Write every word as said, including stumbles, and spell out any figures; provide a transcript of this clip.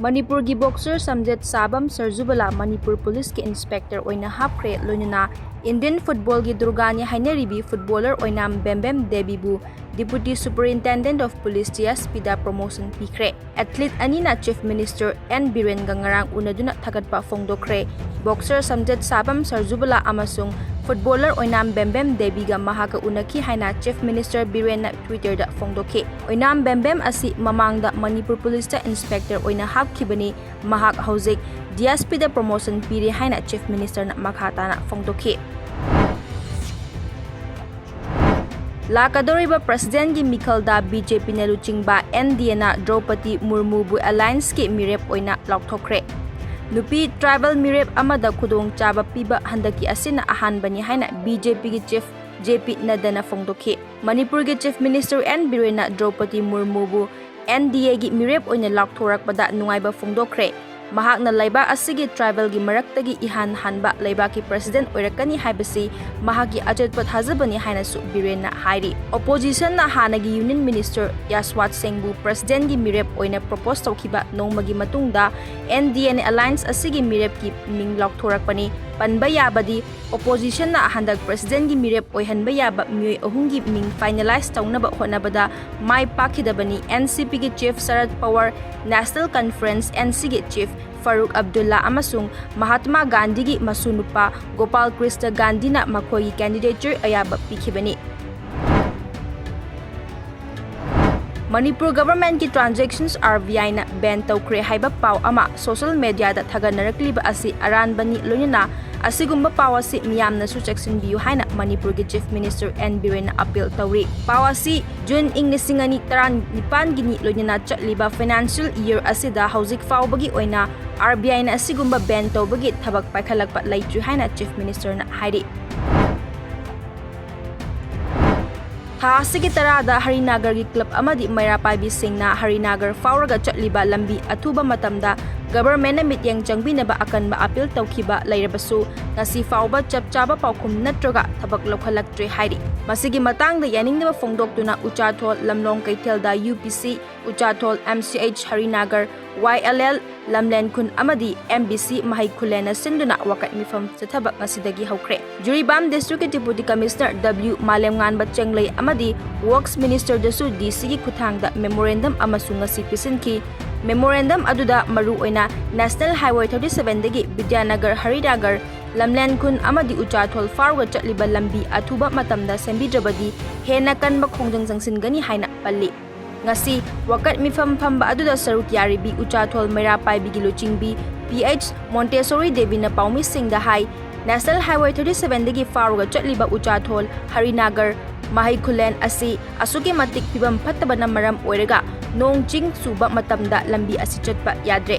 ꯃꯅꯤꯄꯨꯔꯒꯤ boxer ꯁꯝꯖꯦꯠ ꯁꯥꯕꯝ ꯁꯔꯖꯨꯕꯂꯥ ꯃꯅꯤꯄꯨꯔ ꯄꯨꯂꯤꯁꯀꯤ inspector ꯑꯣꯏꯅ ꯍꯥꯞꯈ꯭ꯔꯦ꯫ ꯂꯣꯏꯅꯅ Indian footballꯒꯤ ꯗꯨꯔꯒꯥꯅꯤ ꯍꯥꯏꯅꯔꯤꯕꯤ footballer Oinam Bembem ꯗꯦꯕꯤꯕꯨ Deputy Superintendent of Police, DSPꯗ promotion ꯄꯤꯈ꯭ꯔꯦ꯫ Athlete ꯑꯅꯤꯅ Chief Minister ꯑꯦꯟ ꯕꯤꯔꯦꯟꯒ ꯉꯔꯥꯡ ꯎꯅꯗꯨꯅ ꯊꯥꯒꯠꯄ ꯐꯣꯡꯗꯣꯛꯈ꯭ꯔꯦ꯫ Boxer ꯁꯝꯖꯦꯠ ꯁꯥꯕꯝ ꯁꯔꯖꯨꯕꯂꯥ ꯑꯃꯁꯨꯡ footballer ꯑꯣꯏꯅꯥꯝ ꯕꯦꯝꯕꯦꯝ ꯗꯦꯕꯤꯒ ꯃꯍꯥꯛꯀ ꯎꯅꯈꯤ ꯍꯥꯏꯅ Chief Minister ꯕꯤꯔꯦꯟꯅ Twitterꯗ ꯐꯣꯡꯗꯣꯛꯈꯤ꯫ ꯑꯣꯏꯅꯥꯝ ꯕꯦꯝꯕꯦꯝ ꯑꯁꯤ ꯃꯃꯥꯡꯗ ꯃꯅꯤꯄꯨꯔ ꯄꯨꯂꯤꯁꯇ inspector ꯑꯣꯏꯅ ꯍꯥꯞꯈꯤꯕꯅꯤ꯫ ꯃꯍꯥꯛ ꯍꯧꯖꯤꯛ DSPꯗ promotion ꯄꯤꯔꯦ ꯍꯥꯏꯅ Chief Ministerꯅ ꯃꯈꯥ ꯇꯥꯅ ꯐꯣꯡꯗꯣꯛꯈꯤ꯫ ꯂꯥꯛꯀꯗꯧꯔꯤꯕ presidentꯀꯤ ꯃꯤꯈꯜꯗ BJPꯅ ꯂꯨꯆꯤꯡꯕ NDAꯅ ꯗ꯭ꯔꯧꯄꯗꯤ ꯃꯨꯔꯃꯨꯕꯨ allianceꯀꯤ ꯃꯤꯔꯦꯞ ꯑꯣꯏꯅ ꯂꯥꯎꯊꯣꯛꯈ꯭ꯔꯦ꯫ ꯅꯨꯄꯤ tribal ꯃꯤꯔꯦꯞ ꯑꯃꯗ ꯈꯨꯗꯣꯡꯆꯥꯕ ꯄꯤꯕ ꯍꯟꯗꯛꯀꯤ ꯑꯁꯤꯅ ꯑꯍꯥꯟꯕꯅꯤ ꯍꯥꯏꯅ BJPꯒꯤ chief JP ꯅꯗ꯭ꯗꯥꯅ ꯐꯣꯡꯗꯣꯛꯈꯤ꯫ ꯃꯅꯤꯄꯨꯔꯒꯤ Chief Minister ꯑꯦꯟ ꯕꯤꯔꯦꯟꯅ ꯗ꯭ꯔꯧꯄꯗꯤ ꯃꯨꯔꯃꯨꯕꯨ NDAꯒꯤ ꯃꯤꯔꯦꯞ ꯑꯣꯏꯅ ꯂꯥꯎꯊꯣꯔꯛꯄꯗ ꯅꯨꯡꯉꯥꯏꯕ ꯐꯣꯡꯗꯣꯛꯈ꯭ꯔꯦ꯫ ꯃꯍꯥꯛꯅ ꯂꯩꯕꯥꯛ ꯑꯁꯤꯒꯤ tribalꯒꯤ ꯃꯔꯛꯇꯒꯤ ꯏꯍꯥꯟ ꯍꯥꯟꯕ ꯂꯩꯕꯥꯛꯀꯤ president ꯑꯣꯏꯔꯛꯀꯅꯤ ꯍꯥꯏꯕꯁꯤ ꯃꯍꯥꯛꯀꯤ ꯑꯆꯦꯠꯄ ꯊꯥꯖꯕꯅꯤ ꯍꯥꯏꯅꯁꯨ ꯕꯤꯔꯦꯟꯅ ꯍꯥꯏꯔꯤ꯫ Oppositionꯅ ꯍꯥꯟꯅꯒꯤ Union Minister ꯌꯥꯁ꯭ꯋꯥꯠ ꯁꯤꯡꯕꯨ presidentꯒꯤ ꯃꯤꯔꯦꯞ ꯑꯣꯏꯅ propose ꯇꯧꯈꯤꯕ ꯅꯣꯡꯃꯒꯤ ꯃꯇꯨꯡꯗ NDAꯅ alliance ꯑꯁꯤꯒꯤ ꯃꯤꯔꯦꯞꯀꯤ ꯃꯤꯡ ꯂꯥꯎꯊꯣꯔꯛꯄꯅꯤ꯫ ꯄꯟꯕ ꯌꯥꯕꯗꯤ, oppositionꯅ ꯍꯟꯗꯛ presidentꯒꯤ ꯃꯤꯔꯦꯞ ꯑꯣꯏꯍꯟꯕ ꯌꯥꯕ ꯃꯤꯑꯣꯏ ꯑꯍꯨꯝꯒꯤ ꯃꯤꯡ finalize ꯇꯧꯅꯕ ꯍꯣꯠꯅꯕꯗ ꯃꯥꯏ ꯄꯥꯛꯈꯤꯗꯕꯅꯤ꯫ NCPꯒꯤ chief Sharad Pawar, National Conference, NCꯒꯤ chief ꯐꯥꯔꯨꯛ ꯑꯕꯗꯨꯜꯂꯥ ꯑꯃꯁꯨꯡ ꯃꯍꯥꯠꯃꯥ ꯒꯥꯟꯙꯤꯒꯤ ꯃꯁꯨ ꯅꯨꯄꯥ ꯒꯣꯄꯥꯜ ꯀ꯭ꯔꯤꯁꯅ ꯒꯥꯟꯙꯤꯅ ꯃꯈꯣꯏꯒꯤ candidature ꯑꯌꯥꯕ ꯄꯤꯈꯤꯕꯅꯤ꯫ ꯃꯅꯤꯄꯨꯔ governmentꯀꯤ transactions RBIꯅ ban ꯇꯧꯈ꯭ꯔꯦ ꯍꯥꯏꯕ ꯄꯥꯎ ꯑꯃ social mediaꯗ ꯊꯥꯒꯠꯅꯔꯛꯂꯤꯕ ꯑꯁꯤ ꯑꯔꯥꯟꯕꯅꯤ꯫ ꯂꯣꯏꯅꯅ ꯑꯁꯤꯒꯨꯝꯕ ꯄꯥꯎ ꯑꯁꯤ ꯃꯤꯌꯥꯝꯅꯁꯨ ꯆꯦꯛꯁꯤꯟꯕꯤꯌꯨ ꯍꯥꯏꯅ ꯃꯅꯤꯄꯨꯔꯒꯤ Chief Minister ꯑꯦꯟ ꯕꯤꯔꯦꯟꯅ appeal ꯇꯧꯔꯤ꯫ ꯄꯥꯎ ꯑꯁꯤ June ꯏꯪ ꯂꯤꯁꯤꯡ ꯑꯅꯤ ꯇꯔꯥꯅꯤꯄꯥꯟꯒꯤꯅꯤ꯫ ꯂꯣꯏꯅꯅ ꯆꯠꯂꯤꯕ financial year ꯑꯁꯤꯗ ꯍꯧꯖꯤꯛ ꯐꯥꯎꯕꯒꯤ ꯑꯣꯏꯅ RBIꯅ ꯑꯁꯤꯒꯨꯝꯕ ban ꯇꯧꯕꯒꯤ ꯊꯕꯛ ꯄꯥꯏꯈꯠꯂꯛꯄ ꯂꯩꯇ꯭ꯔꯤ ꯍꯥꯏꯅ Chief Ministerꯅ ꯍꯥꯏꯔꯤ꯫ ꯊꯥ ꯑꯁꯤꯒꯤ ꯇꯔꯥꯗ ꯍꯔꯤꯅꯥꯒꯔꯒꯤ club ꯑꯃꯗꯤ ꯃꯩꯔꯥ ꯄꯥꯏꯕꯤꯁꯤꯡꯅ ꯍꯔꯤꯅꯥꯒꯔ ꯐꯥꯎꯔꯒ ꯆꯠꯂꯤꯕ ꯂꯝꯕꯤ ꯑꯊꯨꯕ ꯃꯇꯝꯗ ꯒꯚꯔꯟꯃꯦꯟꯠꯅ ꯃꯤꯠꯌꯦꯡ ꯆꯪꯕꯤꯅꯕ ꯑꯀꯟꯕ ꯑꯄꯤꯜ ꯇꯧꯈꯤꯕ ꯂꯩꯔꯕꯁꯨ ꯉꯁꯤ ꯐꯥꯎꯕ ꯆꯞ ꯆꯥꯕ ꯄꯥꯎꯈꯨꯝ ꯅꯠꯇ꯭ꯔꯒ ꯊꯕꯛ ꯂꯧꯈꯠꯂꯛꯇ꯭ꯔꯦ ꯍꯥꯏꯔꯤ꯫ ꯃꯁꯤꯒꯤ ꯃꯇꯥꯡꯗ ꯌꯥꯅꯤꯡꯗꯕ ꯐꯣꯡꯗꯣꯛꯇꯨꯅ ꯎꯆꯥꯊꯣꯜ ꯂꯝꯂꯣꯡ ꯀꯩꯊꯦꯜꯗ ꯌꯨ ꯄꯤ ꯁꯤ, ꯎꯆꯥꯊꯣꯜ ꯑꯦꯝ ꯁꯤ ꯑꯩꯆ ꯍꯔꯤꯅꯥꯒꯔ, ꯋꯥꯏ ꯑꯦꯜ ꯑꯦꯜ, ꯂꯝꯂꯦꯟ ꯈꯨꯟ ꯑꯃꯗꯤ ꯑꯦꯝ ꯕꯤ ꯁꯤ ꯃꯍꯩ ꯈꯨꯂꯦꯟꯅ ꯁꯤꯟꯗꯨꯅ ꯋꯥꯀꯠ ꯃꯤꯐꯝ ꯆꯠꯊꯕ ꯉꯁꯤꯗꯒꯤ ꯍꯧꯈ꯭ꯔꯦ꯫ ꯖꯤꯔꯤꯕꯥꯝ ꯗꯤꯁꯇ꯭ꯔꯤꯛꯀꯤ ꯗꯤꯄꯨꯇꯤ ꯀꯃꯤꯁꯅꯔ ꯗꯕ꯭ꯂꯤꯎ ꯃꯥꯂꯦꯝꯉꯥꯟꯕ ꯆꯦꯡꯂꯩ ꯑꯃꯗꯤ ꯋꯔꯛꯁ ꯃꯤꯅꯤꯁꯇꯔꯗꯁꯨ ꯗꯤ ꯁꯤꯒꯤ ꯈꯨꯠꯊꯥꯡꯗ ꯃꯦꯃꯣꯔꯦꯟꯗꯝ ꯑꯃꯁꯨ ꯉꯁꯤ ꯄꯤꯁꯤꯟꯈꯤ꯫ ꯃꯦꯃꯣꯔꯦꯟꯗꯝ ꯑꯗꯨꯗ ꯃꯔꯨꯑꯣꯏꯅ ꯅꯦꯁꯅꯦꯜ ꯍꯥꯏꯋꯦ ꯊꯥꯔꯇꯤ ꯁꯚꯦꯟꯗꯒꯤ ꯕꯤꯗ꯭ꯌꯥꯅꯒꯔ ꯍꯔꯤꯅꯥꯒꯔ, ꯂꯝꯂꯦꯟ ꯈꯨꯟ ꯑꯃꯗꯤ ꯎꯆꯥꯊꯣꯜ ꯐꯥꯎꯔꯒ ꯆꯠꯂꯤꯕ ꯂꯝꯕꯤ ꯑꯊꯨꯕ ꯃꯇꯝꯗ ꯁꯦꯝꯕꯤꯗ꯭ꯔꯕꯗꯤ ꯍꯦꯟꯅ ꯀꯟꯕ ꯈꯣꯡꯖꯪ ꯆꯪꯁꯤꯟꯒꯅꯤ ꯍꯥꯏꯅ ꯄꯜꯂꯤ꯫ ꯉꯁꯤ ꯋꯥꯀꯠ ꯃꯤꯐꯝ ꯐꯝꯕ ꯑꯗꯨꯗ ꯁꯔꯨꯛ ꯌꯥꯔꯤꯕꯤ ꯎꯆꯥꯊꯣꯜ ꯃꯩꯔꯥ ꯄꯥꯏꯕꯤꯒꯤ ꯂꯨꯆꯤꯡꯕꯤ ꯄꯤ ꯑꯩꯆ ꯃꯣꯟꯇꯦꯁꯣꯔꯤ ꯗꯦꯕꯤꯅ ꯄꯥꯎꯃꯤꯁꯤꯡꯗ ꯍꯥꯏ, ꯅꯦꯁꯅꯦꯜ ꯍꯥꯏꯋꯦ ꯊꯥꯔꯇꯤ ꯁꯚꯦꯟꯗꯒꯤ ꯐꯥꯎꯔꯒ ꯆꯠꯂꯤꯕ ꯎꯆꯥꯊꯣꯜ ꯍꯔꯤꯅꯥꯒꯔ ꯃꯍꯩ ꯈꯨꯂꯦꯟ ꯑꯁꯤ ꯑꯁꯨꯛꯀꯤ ꯃꯇꯤꯛ ꯐꯤꯕꯝ ꯐꯠꯇꯕꯅ ꯃꯔꯝ ꯑꯣꯏꯔꯒ ꯅꯣꯡ ꯆꯤꯡ ꯆꯨꯕ ꯃꯇꯝꯗ ꯂꯝꯕꯤ ꯑꯁꯤ ꯆꯠꯄ ꯌꯥꯗ꯭ꯔꯦ꯫